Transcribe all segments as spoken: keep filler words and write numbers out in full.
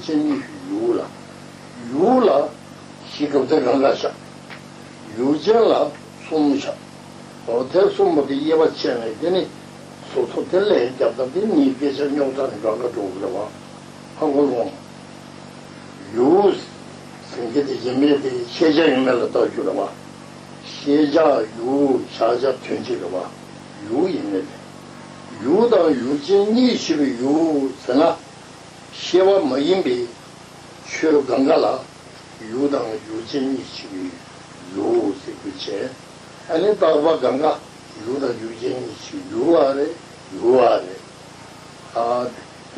ཅན་གཉིས་ཀྱི་ཡུག་ལ། ཡུག་ལ་བཞི་སྐབས་དེ་གང་ག་བཞག་ཡུག་ཅན་ལ་གསུམ་བཞག་འོ་དེ་གསུམ་པོ་དེ་དབྱེ་བ་ཕྱེ་ནས་དེ་ནི་བཟོ་ཐོག་དེ་ལས་རྒྱབ་དང་དེ་གཉིས་སྐད་ཆ་རྙོག་དྲ་ནི་གང་ག་འགྲོ་གི་རེད་བ། ཧ་གོ་སོང་། ཡུག་ཟེར་མཁན་དེ་ཡིན་མེད་དེ་ཤེས་བྱ་ཡིན་མེད་ལ་བལྟ་རྒྱུ་རེད་བ། ཤེས་བྱ་ཡུག་བཞག་བྱ་དོན་གཅིག་རེད་བ། ཡུག་ཡིན་མེད་དེ། ཡུག་དང་ཡུག་ཅན་གཉིས་ཕྱེ་བའི་ཡུག་ཟེར་ན། ཤེས་པ་མ་ཡིན་པའི་ཆོས་གང་ག་ལ་ཡུག་དང་ཡུག་ཅན་གཉིས་ཕྱེ་བའི་ཡུག་ཟེར་རྒྱུ་བྱས། ཨ་ནི་རྟག་པ་གང་ག་ཡུག་དང་ཡུག་ཅན་གཉིས་ཕྱེ་བའི་ཡུག་བ་རེད། ཡུག་བ་རེད། ཨ།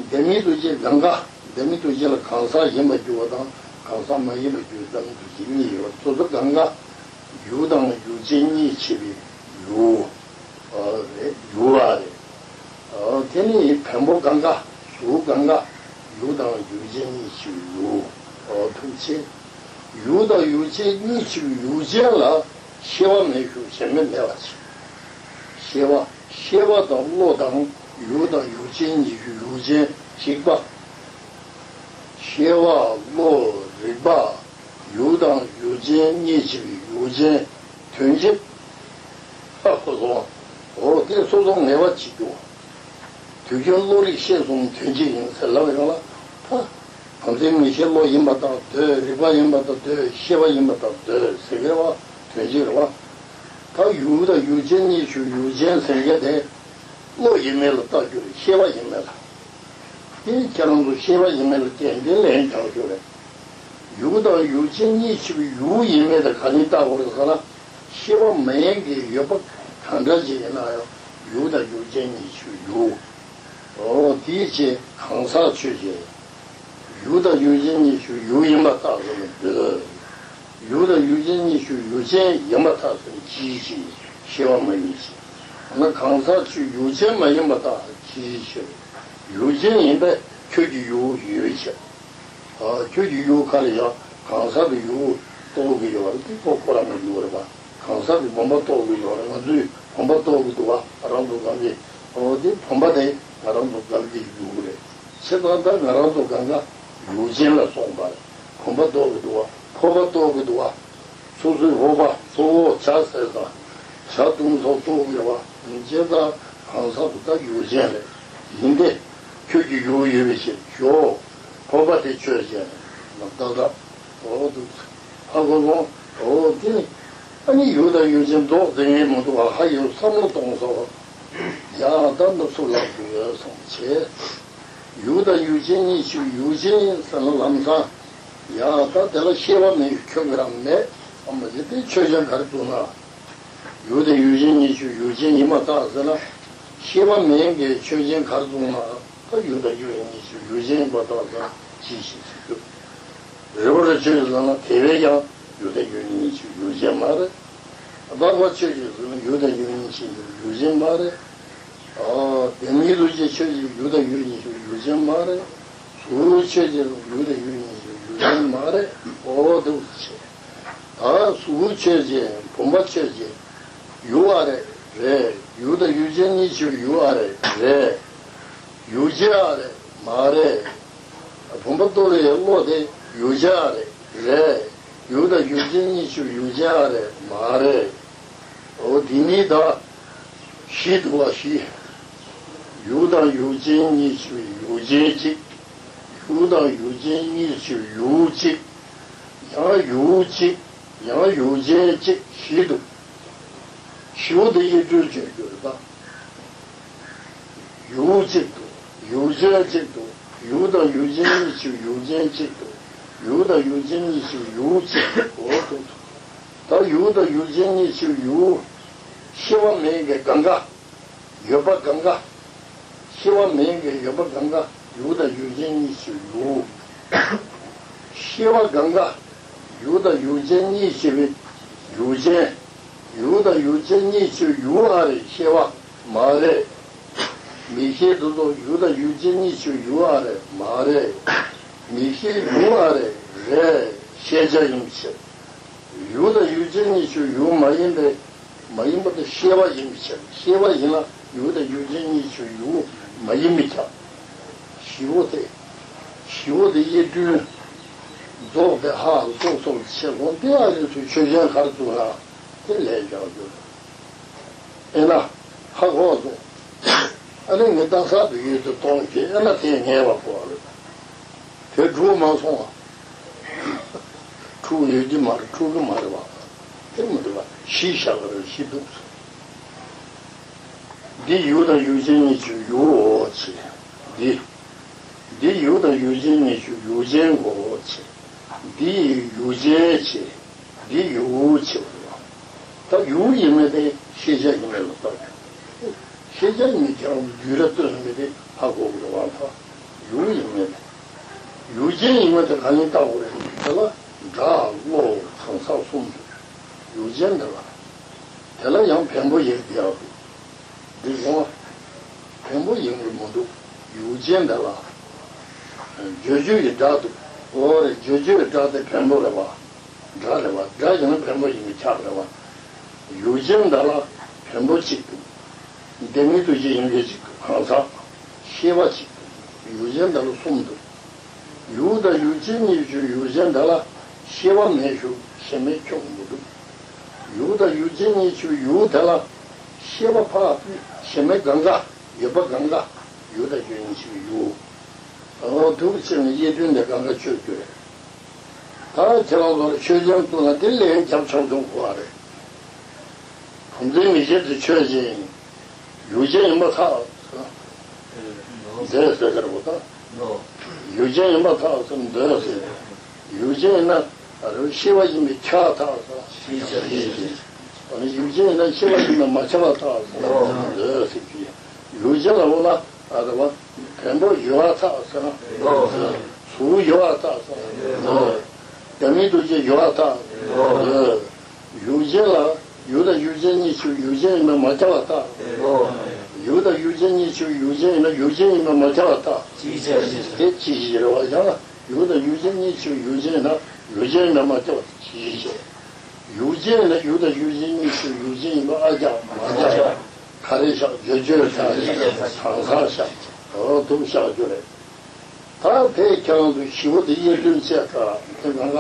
ལྡན་མིན་འདུ་བྱེད་གང་ག་ལྡན་མིན་འདུ་བྱེད་ལ་གང་ཟག་ཡིན་པར་འགྱུར་བ་དང་གང་ཟག་མ་ཡིན་པར་འགྱུར་བའི་ལྡན་མིན་འདུ་བྱེད་གཉིས་ཡོད་པ་སོ་སོ་གང་ག་ཡུག་དང་ཡུག་ཅན་གཉིས་ཕྱེ་བའི་ཡུག་རེད། ཡུག་བ་རེད། དེ་ནི་བེམ་པོ་གང་ག་གཟུགས་གང་ག་ཡུག་དང་ཡུག་ཅན་གཉིས་ཕྱེ་བའི་ཡུག་ཐུག་ཆེ། ཡུག་དང་ཡུག་ཅན་གཉིས་ཕྱེ་བའི་ཡུག་ཅན་ལ་ཤེས་པ་མེད་ཤུགས་ཞེན་མེད་མེད་པ་ཆེ། ཤེས་པ་ཤེས་པ་དང་བློ་དང་ཡུག་དང་ཡུག་ཅན་གཉིས་ཕྱེ་བའི་ཡུག་ཅན་གཅིག་པ། ཤེས་པ་བློ་རིག་པ། ཡུག་དང་ཡུག་ཅན་གཉིས་ཕྱེ་བའི་ཡུག་ཅན་དོན་གཅིག་ཧ་གོ་སོང་། འོ་དེ་སོ་སོ་ངེས་པ་བྱེད་རྒྱུ། དུས་རྒྱུན་བློ་རིག་ཤེས་གསུམ་དོན་གཅིག་ཡིན་ཟེར་ལབ་ཡོང་ལ། ད་བམ་འཛིན་མིག་ཤེས་བློ་ཡིན་པ་དང་འདོད། རིག་པ་ཡིན་པ་དང་འདོད། ཤེས་པ་ཡིན་པ་དང་འདོད་ཟེར་མཁན་བ་དོན་གཅིག་རེད་བ། ད་ཡུག་དང་ཡུག་ཅན་གཉིས་ཕྱེ་བའི་ཡུག་ཅན་ཟེར་མཁན་དེ་བློ་ཡིན་མིན་ལ་བལྟ་རྒྱུ་རེད། ཤེས་པ་ཡིན་མིན་ལ། དེ་ཁྱེད་རང་ཚོ་ཤེས་པ་ཡིན་མིན་ལ་བརྟེན་ཏེ་ལན་རྒྱག་རྒྱུ་རེད། ཡུག་དང་ཡུག་ཅན་གཉིས་ཕྱེ་བའི་ཡུག་ཡིན་མིན་དེ་ག་ནས་བལྟ་དགོས་རེད་ཟེར་ན། ཤེས་པ་མ་ཡིན་གྱི་ཡོད་པ་གང་འདྲ་ཅིག་ཡིན་ན་ཡང་ཡུག་དང་ཡུག་ཅན་གཉིས་ཕྱེ་བའི་ཡུག་འོ་དེའི་ཕྱིར་གང་ཟག་ཆོས་ཅན། ཡུག་དང་ཡུག་ཅན་གཉིས་ཕྱེ་བའི་ཡུག་ཡིན་པར་བརྟགས་ཟེར་ན་འདོད། ཡུག་དང་ཡུག་ཅན་གཉིས་ཕྱེ་བའི་ཡུག་ཅན་ཡིན་པར་བརྟགས་ཟེར་ན་ཅིའི་ཕྱིར་ཤེས་པ་མ་ཡིན་ཕྱིར། འོ་ན་གང་ཟག་ཆོས་ཡུག་ཅན་མ་ཡིན་པར་བརྟགས་ཅིའི་ཕྱིར། ཡུག་ཅན་ཡིན་པས་ཁྱོད་ཀྱི་ཡུག་ཡོད་པའི་ཕྱིར། ཨ། ཁྱོད་ཀྱི་ཡུག་ག་ལ་ཡང་གང་ཟག་གི་ཡུག་རྟོགས་ཀྱི་ཡོད་རེད། དེ་ཁོ་ཁོ་རང་གི་ཡུག་རེད་པ། གང་ཟག་གི་བུམ་པ་རྟོགས་ཀྱི་ཡོད་རེད། ང་ཚོས་བུམ་པ་རྟོགས་ཀྱི་འདུག་པ། ང་རང་ཚོ་གང་གི་འོ་དེ་བུམ་པ་དེ་ང་རང་ཚོ་གང་གི་ཡུག་རེད། བྱས་ཙང་ད་ང་རང་ཚོ་གང་ག་ཡུག་ཅན་ལ་སོང་པ་རེད། བུམ་པ་རྟོགས་ཀྱི་འདུག་པ། ཕོར་པ་རྟོགས་ཀྱི་འདུག་པ། སོ་སོའི་ཕོར་པ་གཙོ་བོ་ཇ་ཟས་དང་ཇ་བཏུང་ཚོགས་རྟོགས་ཀྱི་རེད་པ། བྱས་ཙང་གང་ཟག་དེ་ད་ཡུག་ཅན་རེད། ཡིན་ཏེ། ཁྱོད་ཀྱི་ཡུག་ཡོད་པའི་ཕྱིར་ཞོག་ཕོར་པ་དེ་ཆོས་ཅན། ལ་བཏགས་རྟགས། འོ་འདུག་ཧ་གོ་སོང་། འོ་དེ་ནི་ཨ་ནི་ཡུག་དང་ཡུག་ཅན་ལྡོག་འཛིན་མི་འདུག་པ། ཧ་ཡོད་བསམ་བློ་གཏོང་སོང་། ཡང་ད་འདི་སུ་ལབ་དགོས་ཡོད་སོང་བྱས། ཡུག་དང་ཡུག་ཅན་གཉིས་ཕྱེ་བའི་ཡུག་ཅན་ཟེར་ན་ལམ་སང་། ཡང་ད་དེ་ལ་ཤེས་པ་མེད་ཁྱོད་ཀྱི་རང་མེད་བསམ་པ་ཞིག་དེ་ཆོས་ཅན་ག་རེ་འདུག་ན། ཡུག་དང་ཡུག་ཅན་གཉིས་ཕྱེ་བའི་ཡུག་ཅན་ཡིན་པར་བརྟགས་ཟེར་ན། ཤེས་པ་མེད་མཁན་ཆོས་ཅན་ག་རེ་འདུག་ན། ད་ཡུག་དང་ཡུག་ཅན་གཉིས་ཕྱེ་བའི་ཡུག་ཅན་ཡིན་པར་བརྟགས་ཟེར་ན་ཅིའི་ཕྱིར་ཞེས་ཞུ། རེ་བ་རེ་ཆོས་ཅན་ཟེར་ན་དེ་བས་ཀྱང་ཡུག་དང་ཡུག་ཅན་གཉིས་ཕྱེ་བའི་ཡུག་ཅན་མ་རེད། རྟག་པ་ཆོས་ཅན་ཟེར་ན་ཡུག་དང་ཡུག་གཉིས་ཕྱེ་བའི་ཡུག་ཅན་མ་རེད། ཨ། ལྡན་མིན་འདུ་བྱེད་ཆོས་ཅན་ཡུག་དང་ཡུག་གཉིས་ཕྱེ་བའི་ཡུག་ཅན་མ་རེད། གཟུགས་ཆོས་ཅན་ཡུག་དང་ཡུག་གཉིས་ཕྱེ་བའི་ཡུག་ཅན་མ་རེད། འོ་འདུག་ཟེར། ད་གཟུགས་ཆོས་ཅན་བུམ་པ་ཆོས་ཅན་ཡུག་ཨ་རེད། རེད། ཡུག་དང་ཡུག་ཅན་གཉིས་ཕྱེ་བའི་ཡུག་ཨ་རེད། རེད། ཡུག་ཅན་ཨ་རེད། མ་རེད། བུམ་པ་རྟོགས་པའི་བློ་དེ་ཡུག་ཅན་ཨ་རེད། རེད། ཡུག་དང་ཡུག་ཅན་གཉིས་ཕྱེ་བའི་ཡུག་ཅན་ཨ་རེད། མ་རེད། འོ་དེ་གཉིས་ད་བཞི་འདུག་པ། བཞི། ཡུག་དང་ཡུག་ཅན་གཉིས་ཕྱེ་བའི་ཡུག་ཅན་གཅིག་ཡུག་དང་ཡུག་ཅན་གཉིས་ཕྱེ་བའི་ཡུག་གཅིག་ཡང་ཡུག་གཅིག་ཡང་ཡུག་ཅན་གཅིག་བཞི་འདུག་བཞི་པོ་དེ་དབྱེ་སྒྲོས་བྱེད་རྒྱུ་རེད་ད། ཡུག་གཅིག་འདུག་ཡུག་ཅན་གཅིག་འདུག་ཡུག་དང་ཡུག་ཅན་གཉིས་ཕྱེ་བའི་ཡུག་ཅན་གཅིག་འདུག་ཡུག་དང་ཡུག་ཅན་གཉིས་ཕྱེ་བའི་ཡུག་གཅིག་འདུག་འོ་འདུག་ད་ཡུག་དང་ཡུག་ཅན་གཉིས་ཕྱེ་བའི་ཡུག་ཤེས་པ་མེད་མཁན་གང་ག་ཡོད་པ་གང་ག་ཤེས་པ་མེད་མཁན་ཡོད་པ་གང་ག་ཡུག་དང་ཡུག་ཅན་གཉིས་ཕྱེ་བའི་ཡུག་ཤེས་པ་གང་ག་ཡུག་དང་ཡུག་ཅན་གཉིས་ཕྱེ་བའི་ཡུག་ཅན། ཡུག་དང་ཡུག་ཅན་གཉིས་ཕྱེ་བའི་ཡུག་ཨ་རེད། ཤེས་པ་མ་རེད། མིག་ཤེས་དེ་ཚོ་ཡུག་དང་ཡུག་ཅན་གཉིས་ཕྱེ་བའི་ཡུག་ཨ་རེད། མ་རེད། མིག་ཤེས་ཡུག་ཨ་རེད། རེད། ཤེས་བྱ་ཡིན་ཕྱིར། ཡུག་དང་ཡུག་ཅན་གཉིས་ཕྱེ་བའི་ཡུག་མ་ཡིན་པས། མ་ཡིན་པ་དེ་ཤེས་པ་ཡིན་པའི་ཕྱིར། ཤེས་པ་ཡིན་ན་ཡུག་དང་ཡུག་ཅན་གཉིས་ཕྱེ་བའི་ཡུག་མ་ཡིན་པའི་ཕྱིར། བཞི་པོ་དེ། ཞི་བོ་དེ་གཡས་བསྐྲུན། རྫོགས་དེ་ཧ་སོགས་སོགས་ཆེ་ལོ་འདི་ཨ་རེ་ཚོས་ཆོས་ཅན་གར་བཙུགས་ན་དེ་ལས་བཞག་རྒྱུ། ཨེ་ན། ཧ་གོ་སོང་། ཨ་ནི་ངས་རྟ་ས་དུ་ཡོད་དུ་གཏོང་གི་ཨེ་ན་དེ་ངེས་པ་གོ་བ་རེད། དེ་འཁྲུག་མ་སོང་བ། འཁྲུག་ཡོད་ཀྱི་མ་རེད། འཁྲུག་གི་མ་རེད་བ། དེ་མི་འདུག་བ། གཞི་བཞག་གི་རེད། གཞི་འདུག་འདི་ཡུལ་དང་ཡུལ་ཅན་གཉིས་ཆོས་ཡུལ་འོ་ཆེ། འདི། འདི་ཡུལ་དང་ཡུལ་ཅན་གཉིས་ཆོས་ཡུལ་ཅན་གོ་ཆེ། འདི་ཡུལ་ཅན་ཆེ། འདི་ཡུལ་ཆེ་བ། ད་ཡུལ་ཡིན་མེད་དེ་ཤེས་བྱ་ཡིན་མེད་ལ་བརྟག་དགོས། ཤེས་བྱ་ཡིན་མེད་ཁྱེད་རང་རྒྱུད་ར་སྟོན་མེད་དེ་ཧ་གོ་དགོས་བ། ད་ཡུལ་ཡིན་མེད་དེ། ཡུལ་ཅན་ཡིན་མེད་དེ་གང་ཡིན་བརྟག་དགོས་རེད། དེ་ལ་སྒྲ་བློ་གང་ཟག་གསུམ་འདུག་ཡུལ་ཅན་དེ་ལ། དེ་ལ་ཡང་བེམ་པོ་ཡིན་བསྡད་ཡག་འདུག་འདི་ཡོང་བ། བེམ་པོ་ཡིན་དགོས་མི་འདུག་ཡུལ་ཅན་དེ་ལ། བརྗོད་བརྗོད་ཀྱི་སྒྲ་འདུག་འོ་རེད། བརྗོད་བརྗོད་ཀྱི་སྒྲ་དེ་བེམ་པོ་རེད་བ། སྒྲ་རེད་བ། སྒྲ་ཡིན་ན་བེམ་པོ་ཡིན་པས་ཁྱབ་རེད་བ། ཡུལ་ཅན་དེ་ལ་བེམ་པོ་གཅིག་འདུག་ལྡན་མིན་འདུ་བྱེད་ཡིན་མཁན་གཅིག་འདུག་གང་ཟག་ཤེས་པ་གཅིག་འདུག་ཡུལ་ཅན་དེ་ལ་གསུམ་འདུག་ཡུལ་དང་ཡུལ་ཅན་གཉིས་ཀྱི་ཡུལ་ཅན་དེ་ལ་ཤེས་པ་མེད་ཞུ། ཤེས་མེད་ཁྱོན་མི་འདུག་ཡུལ་དང་ཡུལ་ཅན་གཉིས་ཀྱི་ཡུལ་དེ་ལ་ཤེས་པ་ཕར་ཕུད། ཤེས་མེད་གང་ག་ཡོད་པ་གང་ག་ཡུལ་དང་ཡུལ་ཅན་གཉིས་ཀྱི་ཡུལ། འོ་འདུག་ཕྱིར་ནི་གཡས་བསྐྲུན་དེ་གང་ག་ཆོས་རྒྱུ་རེད། ད་ཁྱེད་རང་ཚོ་ལ་ཆོས་ཅན་བཙུགས་ན་དེ་ལན་རྒྱབ་ཆོག་ཆོག་གོ་བ་རེད། བུམ་འཛིན་མིག་ཤེས་དེ་ཆོས་ཅན། ཡུལ་ཅན་ཡིན་པར་ཐལ། འདོད་ཟེར་གི་རེད་པ་ད། ཡུལ་ཅན་ཡིན་པར་ཐལ་ཟེར་འདོད་ཟེར། ཡུལ་ཅན་ཡིན་ན་རེ་བ་ཤེས་པ་ཡིན་པས་ཁྱབ་ཐལ་ཟེར། ཡུལ་ཅན་ཡིན་ན་ཤེས་པ་ཡིན་པས་མ་ཁྱབ་པར་ཐལ་ཟེར་འདོད་ཟེར་གྱི། ཡུལ་ཅན་ལ་འོ་ན། ཨ་རེ་བ། བེམ་པོ་ཡོད་པར་ཐལ་ཟེར་ན། འདོད། གཟུགས་ཡོད་པར་ཐལ་ཟེར་ན། འདོད། ལྡན་མིན་འདུ་བྱེད་ཡོད་པར་ཐལ། འདོད། ཡུལ་ཅན་ལ་ཡུལ་དང་ཡུལ་ཅན་གཉིས་ཆོས་ཡུལ་ཅན་ཡིན་པས་མ་ཁྱབ་པར་ཐལ། འདོད། ཡུལ་དང་ཡུལ་ཅན་གཉིས་ཆོས་ཡུལ་ཅན་ཡིན་ན་ཡུལ་ཅན་ཡིན་པས་མ་ཁྱབ་པར་ཐལ། དེ་ཅི་ཞིག་རེད་བ། ཡང་ན་ཡུལ་དང་ཡུལ་ཅན་གཉིས་ཆོས་ཡུལ་ཅན་ཡིན་ན་ཡུལ་ཅན་ཡིན་པས་མ་ཁྱབ་པར་ཐལ། ཅི་ཞིག་ཡུལ་ཅན་ཡིན་ན་ཡུལ་དང་ཡུལ་ཅན་གཉིས་ཆོས་ཡུལ་ཅན་ཡིན་པས་ཨ་ཁྱབ་མ་ཁྱབ། ག་རེ་བཞག་བརྗོད་བརྗོད་བཞག་གང་ཟག་བཞག་འོ་འདུག་བཞག་རྒྱུ་རེད། ད་དེ་ཁྱེད་རང་ཚོ་ཞི་བོ་དེ་གཡས་བསྐྲུན་བྱས་ཀ་དེ་གང་ག་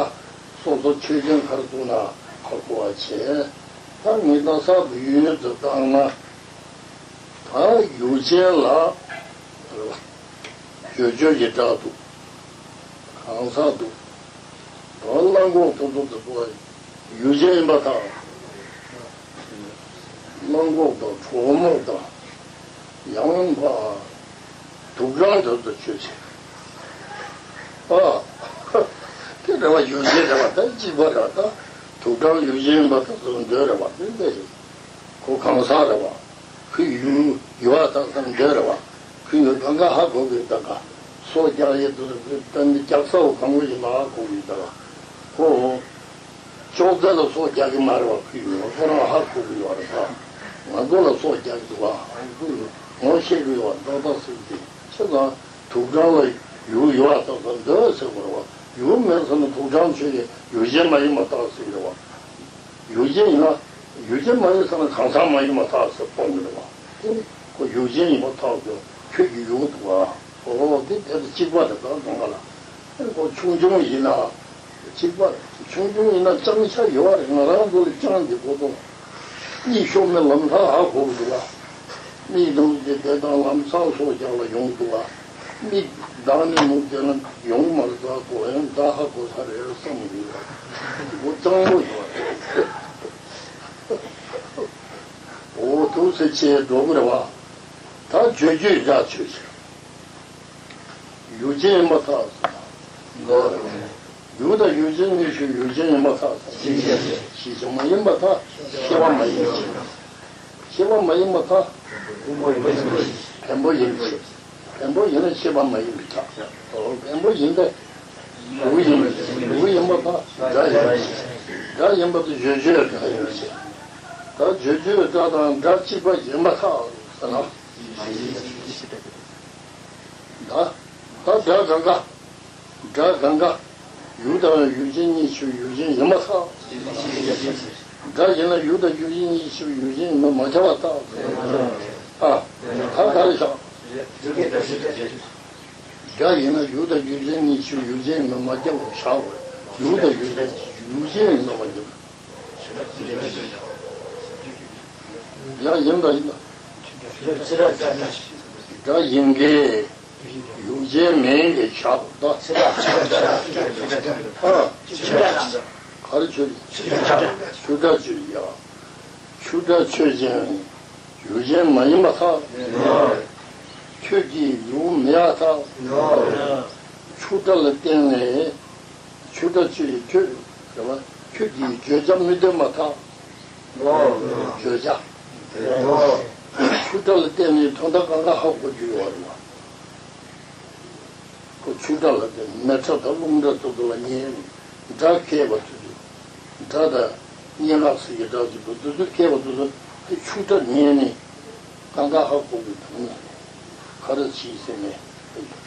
སོ་སོ་ཆོས་ཅན་གར་བཙུགས་ན་ཧ་གོ་བ་བྱས། ད་ངས་ད་གསར་དུ་ཡུལ་དུ་བཏང་ན། ད་ཡུལ་ཅན་ལ་བརྗོད་བརྗོད་ཀྱི་སྒྲ་འདུག་གང་ཟག་འདུག་ད་གླང་གོག་དེ་ཚོ་དེ་ཚོ་ཡུལ་ཅན་ཡིན་པར་ཐལ། གླང་གོག་དང་གྲོག་མོ་དང་ཡང་ཕ་དུག་སྦྲང་དེ་ཚོ་ཆོས་ཅན། ཨ། དེ་རེད་བ། ཡུལ་ཅན་རེད་བ། ད་གཅིག་པ་རེད་བ། ད་དུག་སྦྲང་ཡུལ་ཅན་ཡིན་པ་དེ་ཚོ་འདོད་རེད་བ། དེ་འདོད་རེད། ཁོ་གང་ཟག་རེད་བ། ཁོའི་ཡུལ་ཡུལ་བ་དང་ས་འདོད་རེད་བ། ཁོའི་ཡུལ་གང་ག་ཧ་གོ་གི་ད་ག་སོ་རྒྱག་ཡས་དུ་ད་ནི་རྒྱག་ས་བོ་གང་བོ་ཡིན་པ་ཧ་གོ་གི་ད་ག་ཁོ་ཅོག་ཙེ་ལ་སོ་རྒྱག་གི་མ་རེད་བ། ཁོའི་ཡུལ་ཁོ་རང་ཧ་གོ་གི་ཡོད་རེད་ད། ང་ཚོ་ལ་སོ་རྒྱག་གི་འདུག་བ། ཁོའི་ཡུལ་ངོ་ཤེས་གི་ཡོད་བ། ཏག་ཏག་ཟེར་གི་ཆེ་ཙང་དུག་སྦྲང་ལ་ཡུལ་ཡུལ་བ་དང་ས་འདོད་ཟེར་དགོས་རེད་བ། ཡུལ་མེད་ས་ན་དུག་སྦྲང་ཆོས་ཡུལ་ཅན་མ་ཡིན་པ་རྟགས་ཟེར་གི་རེད་བ། ཡུལ་ཅན་ཡིན་ན། ཡུལ་ཅན་མ་ཡིན་ས་ན་གང་ཟག་མ་ཡིན་པ་རྟགས་ཟེར་སྤོང་གི་རེད་བ། དེ་ནི་ཁོ་ཡུལ་ཅན་ཡིན་པ་རྟགས་ཀྱི་ཁྱོད་ཀྱི་ཡུལ་འདུག་བ། འོ་དེ་དེ་དང་གཅིག་པ་རེད་ད་གང་ག་ལ། ཨེ་ཁོ་ཆུང་ཆུང་ཡིན་ན། གཅིག་པ་རེད། ཆུང་ཆུང་ཡིན་ན་ལྕང་ཆ་ཡོད་རེད། ང་རང་ཚོ་ལ་ལྕང་གི་གོ་དོན། གཉིད་ཤོར་ནས་ལམ་སང་ཧ་གོ་གི་འདུག་བ། མིག་གདངས་ཏེ་དེ་དང་ལམ་སང་སོ་རྒྱག་ལ་ཡོང་འདུག་བ། མིག་གདངས་ནས་ནུབ་དེ་ན་ཡོང་མ་རེད། ད་གོ་ཡང་ད་ཧ་གོ་ས་རེད་བསམ་གི་ཡོད། འོ་སྤྱང་པོ་ཡོད་རེད། འོ་ཐུགས་སེ་ཆེ་འགྲོ་གི་རེད་བ། ད་བརྗོད་བརྗོད་ར་ཆོས་ཆེ། ཡུལ་ཅན་ཡིན་པར་ཐལ་ཟེར། ཡུལ་དང་ཡུལ་ཅན་གཉིས་ཆོས་ཡུལ་ཅན་ཡིན་པར་ཐལ་ཟེར། ཤེས་བྱ་མ་ཡིན་པར་ཐལ། ཤེས་པ་མ་ཡིན་པར་ཐལ། ཤེས་པ་མ་ཡིན་པར་ཐལ། བེམ་པོ་ཡིན་ཕྱིར། བེམ་པོ་ཡིན་ན་ཤེས་པ་མ་ཡིན་པར་ཐལ། བེམ་པོ་ཡིན་ཏེ། གཟུགས་ཡིན། གཟུགས་ཡིན་པར་ཐལ། སྒྲ་ཡིན་ཕྱིར། སྒྲ་ཡིན་པར་ཐལ། བརྗོད་བརྗོད་སྒྲ་ཡིན་ཕྱིར། ད་བརྗོད་བརྗོད་སྒྲ་དང་སྒྲ་གཅིག་པ་ཡིན་པར་ཐལ་ཟེར་ན། ད་ད་སྒྲ་གང་ག་སྒྲ་གང་ག་ཡུལ་དང་ཡུལ་ཅན་གཉིས་ཆོས་ཡུལ་ཅན་ཡིན་པར་ཐལ། སྒྲ་ཡིན་ན་ཡུལ་དང་ཡུལ་ཅན་གཉིས་ཆོས་ཡུལ་ཅན་ཡིན་པས་མ་ཁྱབ་པར་ཐལ། ཨ། ད་ག་རེ་བཞག་སྒྲ་ཡིན་ན་ཡུལ་དང་ཡུལ་ཅན་གཉིས་ཆོས་ཡུལ་ཅན་ཡིན་པ་མ་ཁྱབ་པར་བཞག་པ་རེད། ཡུལ་དང་ཡུལ་ཅན་ཡུལ་ཅན་ཡིན་པ་མ་ཁྱབ། ཡང་ཡིན་པ་ཡིན་པ། སྒྲ་ཡིན་གྱི། ཡུལ་ཅན་མིན་གྱི་བཞག་པ། ཨ། ག་རེ་ཆོས་ཅན། ཆོས་སྒྲ་ཆོས་ཡ། ཆོས་སྒྲ་ཆོས་ཅན། ཡུལ་ཅན་མ་ཡིན་པར་ཐལ། ཁྱོད་ཀྱི་ཡུལ་མེད་པར་ཐལ། ཆོས་སྒྲ་ལ་བརྟེན་ནས། ཆོས་སྒྲ་ཆོས་ཡིན་ཁྱོད། རེད་བ། ཁྱོད་ཀྱི་བརྗོད་བྱ་མི་སྟོན་པར་ཐལ། བརྗོད་བྱ། ཆོས་སྒྲ་ལ་བརྟེན་ནས་དོན་དག་གང་ག་ཧ་གོ་རྒྱུ་ཡོད་རེད་བ། ཁོ་ཆོས་སྒྲ་ལ་བརྟེན་ནས་མེ་སྒྲ་དང་རླུང་སྒྲ་དེ་ཚོ་ལ་ཉན་ནས་སྒྲ་སྐྱེས་པ་དེ་ཚོ། སྒྲ་དང་སྙན་ངག་ཟེར་གྱི་སྒྲ་ཅིག་འདུག་དེ་ཚོ་སྐྱེས་པ་དེ་ཚོ་དེ་ཆོས་སྒྲ་ཉན་ནས་གང་ག་ཧ་གོ་དགོས་དང་ནི། ག་རེ་བྱེད་ཟེར་ནས་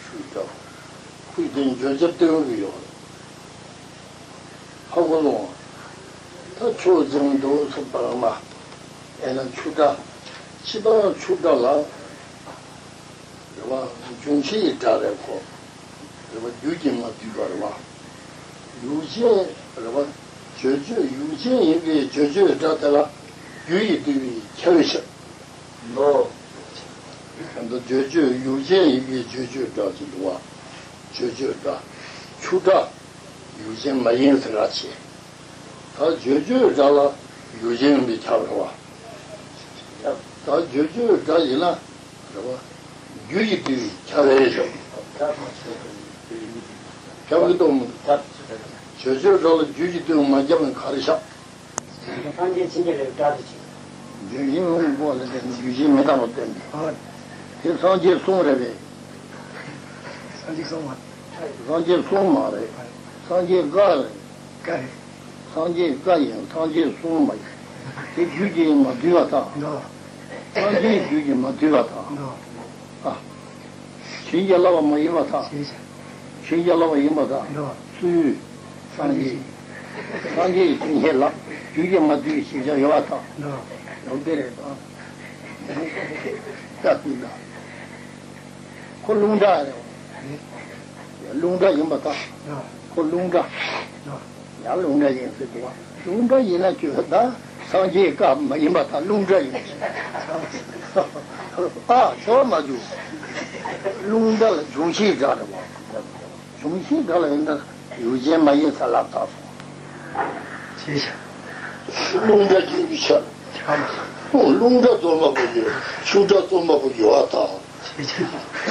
ཆོས་སྒྲ། ཁོས་དེ་བརྗོད་བྱ་སྟོན་གྱི་ཡོད། ཧ་གོ་སོང་། ད་ཆོས་ཅན་དུ་སོགས་པ་མ། ཨེ་ན་ཆོས་སྒྲ། སྤྱིར་བཏང་ཆོས་སྒྲ་ལ། རེད་བ། འབྱུང་བཞིའི་སྒྲ་རེད་ཁོ། རེད་བ། རྒྱུ་གིས་མ་བསྡུས་པ་རེད་བ། ཡུལ་ཅན་རེད་བ། བརྗོད་བྱ་ཡུལ་ཅན་ཡིན་པའི་བརྗོད་བྱའི་སྒྲ་དེ་ལ་རྒྱུ་ཡིས་བསྡུས་པའི་ཁྱབ་པའི་ཕྱིར། ལོ། ད་བརྗོད་བྱ་ཡུལ་ཅན་ཡིན་པའི་བརྗོད་བྱའི་སྒྲ་ཅིག་འདུག་བ། བརྗོད་བྱའི་སྒྲ། ཆོས་སྒྲ། ཡུལ་ཅན་མ་ཡིན་ཟེར་ག་བྱེད། ད་བརྗོད་བྱའི་སྒྲ་ལ་ཡུལ་ཅན་ཡིན་པའི་ཁྱབ་རེད་བ། ད་བརྗོད་བྱའི་སྒྲ་ཡིན་ན། རེད་བ། རྒྱུ་ཡིས་བསྡུས་ཁྱབ་པའི་ཕྱིར། ཁྱབ་ཀྱི་འདུག་མི་འདུག་བརྗོད་བྱའི་སྒྲ་ལ་རྒྱུ་ཡིས་བསྡུས་མ་ཁྱབ་ན་ག་རེ་བཞག་སངས་རྒྱས་བྱིན་གྱིས་བརླབས་སྒྲ་དེ་ཅིག་རྒྱུ་ཡིན་སྔོན་པོ་ལ་བརྟེན་ནས་རྒྱུ་ཅན་མི་རྟག་པ་སྟོན་པས། ཨ། དེ་སངས་རྒྱས་གསུམ་རེད་པས། སངས་རྒྱས་གསུམ་མ། སངས་རྒྱས་གསུམ་མ་རེད། སངས་རྒྱས་འགའ་རེད། འགའ་རེད། སངས་རྒྱས་འགའ་ཡིན། སངས་རྒྱས་གསུམ་མ་ཡིན། དེ་རྒྱུ་གིས་མ་བསྡུས་པར་ཐལ། འགའ། སངས་རྒྱས་རྒྱུ་གིས་མ་བསྡུས་པར་ཐལ། འགའ། ཨ། བྱིན་གྱིས་བརླབས་པ་མ་ཡིན་པར་ཐལ། བྱིན་གྱིས། བྱིན་གྱིས་བརླབས་པ་ཡིན་པར་ཐལ། འགའ། སུའི། སངས་རྒྱས། སངས་རྒྱས་ཀྱི་བྱིན་གྱིས་བརླབས། རྒྱུ་གིས་མ་བསྡུས་པའི་ཤེས་བྱ་ཡོད་པར་ཐལ། འགའ། ཡང་དེ་རེད་དང་། ད་ཀུན་ད། ཁོ་རླུང་སྒྲ་རེད། རེད། རླུང་སྒྲ་ཡིན་པར་ཐལ། ཁོ་རླུང་སྒྲ། ཡང་རླུང་སྒྲ་ཡིན་ཟེར་དུས། རླུང་སྒྲ་ཡིན་ན་ཁྱོད་ད་སངས་རྒྱས་བཀའ་མ་ཡིན་པར་ཐལ། རླུང་སྒྲ་ཡིན། ཨ་ཤོར་མ་འཇུག་རླུང་སྒྲ་ལ་འབྱུང་བཞིའི་སྒྲ་རེད་བ། འབྱུང་བཞིའི་སྒྲ་ལ་ཡིན་ན་ཡུལ་ཅན་མ་ཡིན་ས་ལབ་ཚར་སོང་། ཅེས། རླུང་སྒྲ་ཡིན་པའི་ཕྱིར། རླུང་སྒྲ་རྩོམ་པ་པོ་ཡོད། ཆོས་སྒྲ་རྩོམ་པ་པོ་ཡོད་པར་ཐལ།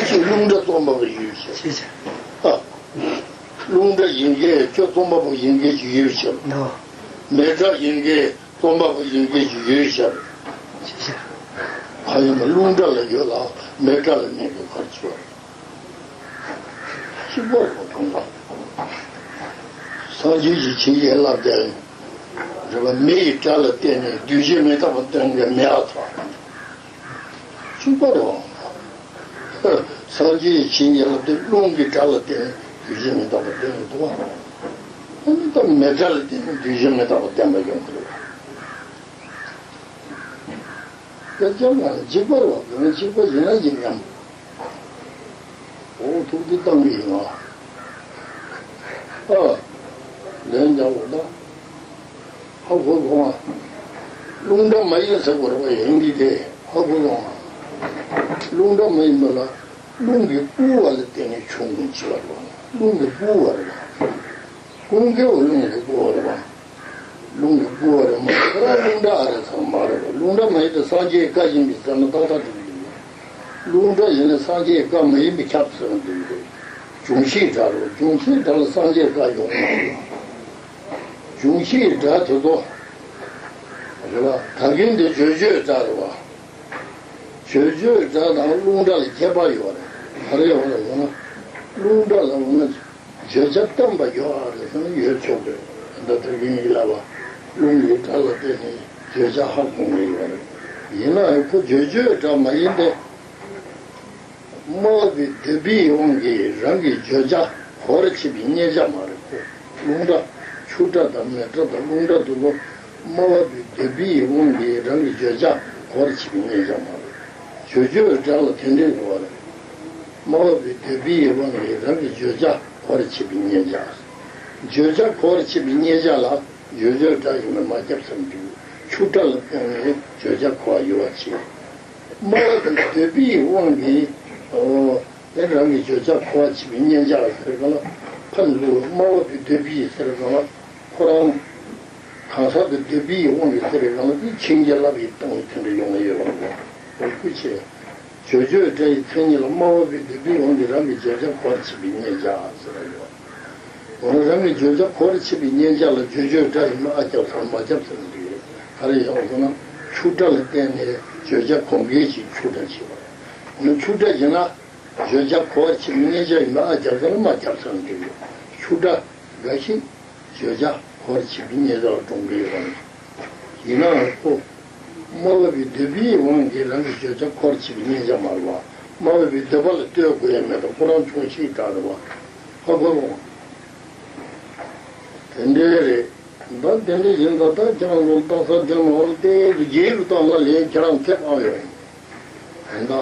ཅེས། རླུང་སྒྲ་རྩོམ་པ་པོ་ཡོད་པའི་ཕྱིར། ཨ། རླུང་སྒྲ་ཡིན་མཁན་ཁྱོད་རྩོམ་པ་པོ་ཡིན་མཁན་ཅིག་ཡོད་པའི་ཕྱིར། མེ་སྒྲ་ཡིན་མཁན་རྩོམ་པ་པོ་ཡིན་མཁན་ཅིག་ཡོད་པའི་ཕྱིར། གང་ཡིན་ན་རླུང་སྒྲ་ལ་ཡོད་ལ་མེ་སྒྲ་ལ་མེད་པའི་ཁར་ཆུ། གཅིག་པ་རེད་པ། སངས་རྒྱས་ཀྱི་བྱིན་གྱིས་བརླབས་ཏེ། རེད་པ། མེ་ཡི་སྒྲ་ལ་བརྟེན་ནས་རྒྱུ་གཞན་མི་རྟག་པ་སྟོན་མཁན་མེད་པར་ཐལ། གཅིག་པ་རེད་པ། སངས་རྒྱས་ཀྱི་བྱིན་གྱིས་བརླབས་ཏེ་རླུང་གི་སྒྲ་ལ་བརྟེན་ནས་རྒྱུ་གཞན་མི་རྟག་པ་སྟོན་གྱི་འདུག་པ། ཨ་ནི་ད་མེ་སྒྲ་ལ་བརྟེན་ནས་རྒྱུ་གཞན་མི་རྟག་པ་བསྟན་པ་ཡོང་གི་རེད་པ། སྐད་ཆ་མ་འཇིགས་པ་རེད་པ། དེ་ནི་འཇིགས་པ་ཡིན་ན་ཡིན་ནམ། འོ་ཐུགས་རྗེ་བཏང་གི་ཡིན་ང་། ཨ། ལན་རྒྱག་འོ་ད། ཧ་གོ་སོང་ང་། རླུང་སྒྲ་མ་ཡིན་ཟེར་དགོས་རེད་པ། ཡིན་གྱི་དེ་ཧ་གོ་སོང་ང་། རླུང་སྒྲ་མ་ཡིན་པ་ལ་རླུང་གིས་སྤུར་བ་ལ་བརྟེན་ནས་བྱུང་གི་འཇིགས་པ་རེད་པ། རླུང་གིས་སྤུར་བ་རེད་པ། ཀུན་དགའ་བོ་རླུང་གིས་སྤུར་བ་རེད་པ། རླུང་གིས་སྤུར་བ་རེད་མ་གཏོགས་རླུང་སྒྲ་ཨ་རེ་ཚང་མ་རེད་པ། རླུང་སྒྲ་མ་ཡིན་ཏེ་སངས་རྒྱས་བཀའ་ཡིན་པས་ཟེར་ན་ཏག་ཏག་འགྲིག་གི་འདུག་རླུང་སྒྲ་ཡིན་ན་སངས་རྒྱས་བཀའ་མ་ཡིན་པས་ཁྱབ་ཟེར་ན་འགྲིག་གི་འདུག་འབྱུང་བཞིའི་སྒྲ་རེད་པ། འབྱུང་བཞིའི་སྒྲ་ལ་སངས་རྒྱས་བཀའ་ཡོང་མ་རེད་པ། འབྱུང་བཞིའི་སྒྲ་དེ་ཚོ་རེད་པ། ད་གིན་དེ་བརྗོད་བྱའི་སྒྲ་རེད་པ། བརྗོད་བྱའི་སྒྲ་དང་རླུང་སྒྲ་ལ་ཁྱད་པར་ཡོད་རེད། ག་རེ་ཡོད་རེད་ཟེར་ན། རླུང་སྒྲ་ལ་འོ་ན་བརྗོད་བྱ་བརྟན་པ་ཡོད་རེད་ཟེར་ན་ཡོད་ཆོག་གི་རེད། ད་དེ་རིང་ཡིན་ལ་བ་རླུང་གི་སྒྲ་ལ་བརྟེན་ནས་བརྗོད་བྱ་ཧ་གོ་གི་ཡོད་རེད། ཡིན་ནའང་ཁོ་བརྗོད་བྱའི་སྒྲ་མ་ཡིན་ཏེ། སྨྲ་བ་པོའི་འདོད་པའི་དབང་གིས་རང་གི་བརྗོད་བྱ་གོ་བར་བྱེད་པའི་མཉན་བྱ་མ་རེད་ཁོ། རླུང་སྒྲ། ཆུ་སྒྲ་དང་མེ་སྒྲ་དང་རླུང་སྒྲ་དེ་ཚོ་སྨྲ་བ་པོའི་འདོད་པའི་དབང་གིས་རང་གི་བརྗོད་བྱ་གོ་བར་བྱེད་པའི་མཉན་བྱ་མ་རེད། བརྗོད་བྱའི་སྒྲ་ལ་དེ་འདྲའི་གོ་བ་རེད། སྨྲ་བ་པོའི་འདོད་པའི་དབང་གིས་རང་གི་བརྗོད་བྱ་གོ་བར་བྱེད་པའི་མཉན་བྱ། བརྗོད་བྱ་གོ་བར་བྱེད་པའི་མཉན་བྱ་ལ་བརྗོད་བྱའི་སྒྲ་ཡིན་པས་མ་ཁྱབ་ཟེར་འདུག་ཕྱུགས་སྒྲ་ལ་བརྟེན་ནས་བརྗོད་བྱ་གོ་བ་ཡོད་པ་བྱས། སྨྲ་བ་དང་འདོད་པའི་དབང་གིས། ཨོ། དེ་རང་གི་བརྗོད་བྱ་གོ་བར་བྱེད་པའི་མཉན་བྱ་ཟེར་གང་ལ། ཕར་འདུག་སྨྲ་བ་པོའི་འདོད་པའི་ཟེར་གང་ལ། ཁོ་རང་གང་ཟག་དེ་འདོད་པའི་དབང་གིས་ཟེར་གང་ལ། དེ་མཁྱེན་ཅིང་བསླབ་པའི་སྟེང་ནས་དེ་འདྲ་ཡོང་གི་ཡོད་པ་རེད། འོ་ཁུ་ཆེ། བརྗོད་བྱའི་སྒྲ་ཡི་མཚན་ཉིད་ལ་སྨྲ་བ་པོའི་འདོད་པའི་དབང་གིས་རང་གི་བརྗོད་བྱ་གོ་བར་བྱེད་པའི་མཉན་བྱ་ཟེར་བ་ཡོད། འོ་ན་རང་གི་བརྗོད་བྱ་གོ་བར་བྱེད་པའི་མཉན་བྱ་ལ་བརྗོད་བྱའི་སྒྲ་ཡིན་པས་ཨ་ཁྱབ་ཟེར་མ་ཁྱབ་ཟེར་གྱི་ཡོད། ག་རེ་ཡོང་ཟེར་ན། ཕྱུགས་སྒྲ་ལ་བརྟེན་ནས་བརྗོད་བྱ་གོ་མཁན་ཞིག་ཕྱུགས་སྒྲ་བྱེད་པ་རེད། འོ་ན་ཕྱུགས་སྒྲ་ཡིན་ན། བརྗོད་བྱ་གོ་བར་བྱེད་པའི་མཉན་བྱ་ཡིན་པས་ཨ་ཁྱབ་ཟེར་ན་མ་ཁྱབ་ཟེར་གྱི་ཡོད། ཕྱུགས་སྒྲ་འགའ་ཞིག་བརྗོད་བྱ་གོ་བར་བྱེད་པའི་མཉན་བྱ་ལ་གྲུབ་ཀྱི་ཡོད་པ་རེད། ཡིན་ནའང་ཁོ། སྨྲ་བ་པོའི་འདོད་པའི་དབང་གིས་རང་གི་བརྗོད་བྱ་གོ་བར་བྱེད་པའི་མཉན་བྱ་མ་རེད་པ། སྨྲ་བ་པོའི་འདོད་པ་ལ་ལྟོས་དགོས་ཡ་མེད་པ། ཁོ་རང་བྱུང་ཤེས་སྒྲ་རེད་པ། ཧ་གོ་སོང་། དེ་འདྲའི་རེད། ད་དེ་འདྲ་ཡིན་ཙང་ད་ཁྱེད་རང་ཚོ་རྟགས་གསལ་འདོན་འོག་ལ་བལྟས་ཏེ་རྗེས་སུ་བཏང་ན་ལས་ཁྱེད་རང་ཁེ་བླངས་ཡོད་ཡིན། ད་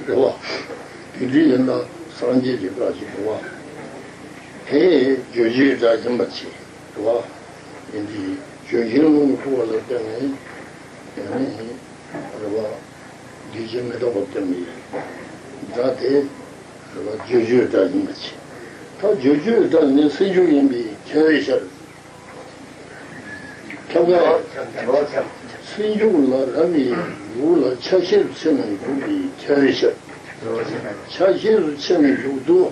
རེད་པ། དེ་འདྲ་ཡིན་ན་སངས་རྒྱས་ཀྱི་བཀའ་ཅིག་འདུག་པ། དེ་བརྗོད་བྱའི་སྒྲ་ཡིན་པ་བྱས། རེད་པ། ཡིན་དེ་བརྗོད་བྱའི་ལུང་གི་ཐུག་པ་ལ་བརྟེན་ནས་ཡང་ནི་རེད་པ། འདུས་བྱས་མི་རྟག་པ་སྟོན་པའི་སྒྲ་དེ་རེད་པ། བརྗོད་བྱའི་སྒྲ་ཡིན་པ་བྱས། ད་བརྗོད་བྱའི་སྒྲ་ནི་སེལ་འཇུག་ཡིན་པས་ཁྱབ་པའི་ཕྱིར། ཁྱབ་པ། སེལ་འཇུག་ལ་རང་གི་ལུགས་ལ་ཆ་ཤས་སུ་ཕྱེ་ནས་འཇུག་པས་ཁྱབ་པའི་ཕྱིར། ཆ་ཤས་སུ་ཕྱེ་ནས་འཇུག་ཏུ།